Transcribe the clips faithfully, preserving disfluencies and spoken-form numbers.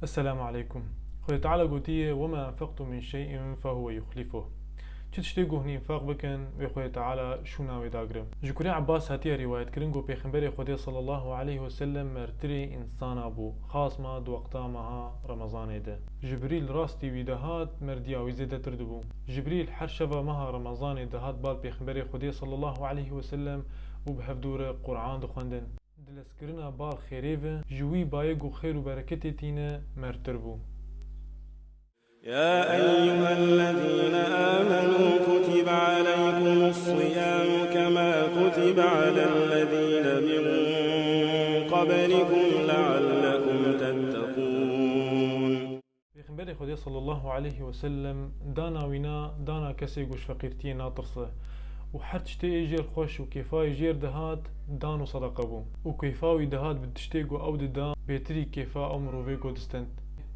Esselamu aleykum. Xwedê Teala gotiye, "Ve ma enfeqtum min şey'in fehuve yuxlifuh." Çi tiştê ku hûn înfaq bikin, wê Xwedê Teala şûna wê dagirin. Ji kurê Ebbas hatiye rîwayet kirin ku Pêxemberê Xwedê sallallahu aleyhi ve sellem mertirê însana bû, xasma di wexta meha Remezanê de. Jibrîl rastî wî dihat, merdiya wî zêdetir dibû. Jibrîl her şeva meha Remezanê dihat bal Pêxemberê Xwedê sallallahu aleyhi ve sellem û bi hevdû re Quran dixwendin. Dilezkirina bal xêrê ve, ji wî bayê ku xêr û bereketê tîne mertir bû. يا أيها الذين آمنوا كتب عليكم الصيام كما كتب على الذين من قبلكم لعلكم تتقون. Pêxemberê Xwedê sallallahu aleyhi ve sellem dana wîna dana kesê ku ji feqîrtiyê natirse û her tiştê ê jêr xweş û kêfa wî jêr dihat dan û sedeqe bû û kêfa wî dihat bi tiştê ku ew dida bêtirî kêfa ew mirovê ku distend.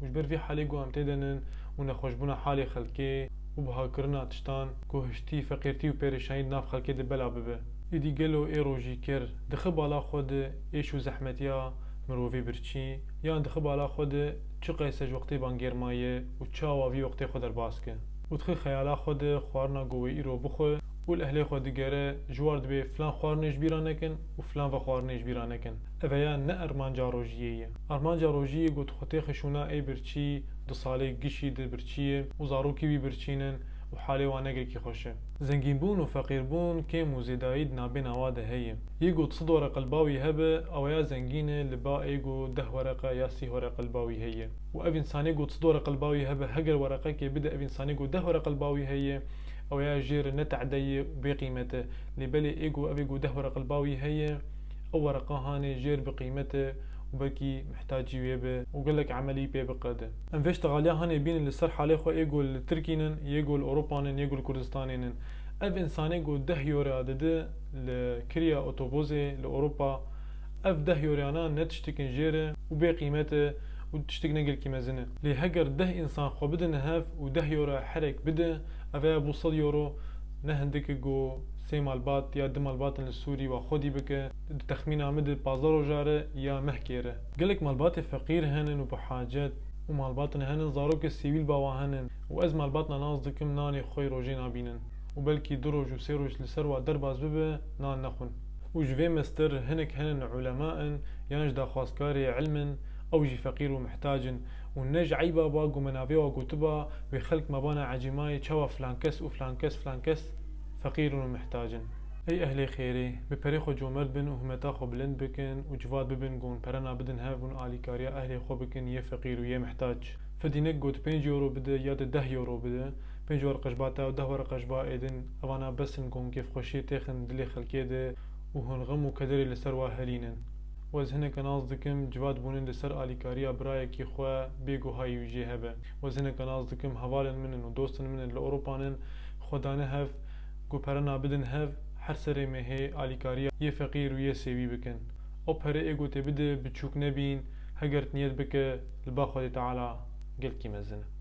Û ji ber vî halê ku em tê de nin û nexweşbûna halê xelkê û bihakirina tiştan ku hiştî feqîrtî û pêrêşanî di nav xelkê de bela bibe. Êdî gelo ê rojîker dixi bala xwe di êş û zehmetiya mirovî birçî, yan dixi bala xwe di çi qeyse ji wextê bangêr maye û çawa vî wextê xwe derbas ke. Û dixi xeyala xwe di xwarina ku wê îro bixwe û li ehlê xwe digere, ji war dibê filan xwarinê ji bîra nekin û filan vexwarinê ji bîra nekin. Ev ya ne armanca rojiyê ye. Armanca rojiyê ku tu xwe têxî şûna ê birçî, di salê gişî di birçî ye û zarokê wî birçî nin û halê wan ne gelkî xweş e. Zengînbûn û feqîrbûn, kêm û zêdayî di nabêna wa de heye. Yê ku sed wereqe li ba wî hebe, ew ya zengîn e li ba ê ku deh wereqe ya sî wereqe li ba wî heye. Û ev însanê ku sed wereqe li ba wî hebe, heger wereqekê bide ev însanê ku deh wereqe li ba wî heye, ew ya jêr ne te'de ye û bê qîmet e. Lê belê ê ku ev ê ku deh wereqe li ba wî heye, ew wereqa hanê jêr bi qîmet e û belkî mihtacî wê be û gelek emelî pê biqede. Em vê ştexaliya hanê bînin li ser halê xwe ê ku li Tirkî nin, yê ku li Ewropa nin, yê ku li Kurdistanê nin. Ev însanê ku deh euro dide li kiriya otobozê li Ewropa, ev deh euroyana ne tiştik in jêr e û bê qîmet e û tiştik ne gelkî mezin e. Lê heger deh însan xwe bidin hev û deh euro herek bide, ev ya bû sed euro, ne hindik e ku sê malbat ya du malbat in li Sûrî wa xwedî bike, di texmîna min de pazdeh roja re ya mehkê re. Gelek malbatê feqîr henin û bi hacet û malbatin henin zarokê sêwî li ba wa henin û ez malbatina nas dikim nanê xwe yê rojê nabînin û belkî du roj û sê roj li ser wa derbas bibe nan nexwin. Û ji vê mestir hinek henin ulema in yan ji daxwazkarê ilm in, ew jî feqîr û mihtac in û ne ji eyba ba ku me navê wa gotiba, wê xelk me bana ecêmayê çawa filan kes û filan kes, filan kes feqîr in û mihtac in. Ey ehlê xêrê, bi perê xwe comert bin û himeta xwe bilind bikin û civat bibin ku hûn perena bidin hev, hûn alîkariya ehlê xwe bikin yê feqîr û yê mihtac. Fedînek got pênc euro bide ya di deh euro bide, pênc wereqe ji ba te û deh wereqe ji ba êdin, evana bes in ku hûn kêfxweşiyê têxin dilê xelkê de û hûn xem û kederê li ser wa herînin. Û ez hineke nas dikim, civat bûnin li ser alîkariya birayekî xwe bê guhayî wî jê hebe. Û ez hineke nas dikim, hevalên min in û dostên min in li Ewropa nin, xwe dane hev, ku perena bidin hev, her serê mehê alîkariya yê feqîr û yê sêwî bikin. Ew pere ê ku tê bide biçûk nebîn, heger tu niyet bike, li ba Xwedê Teala gelkî mezin e.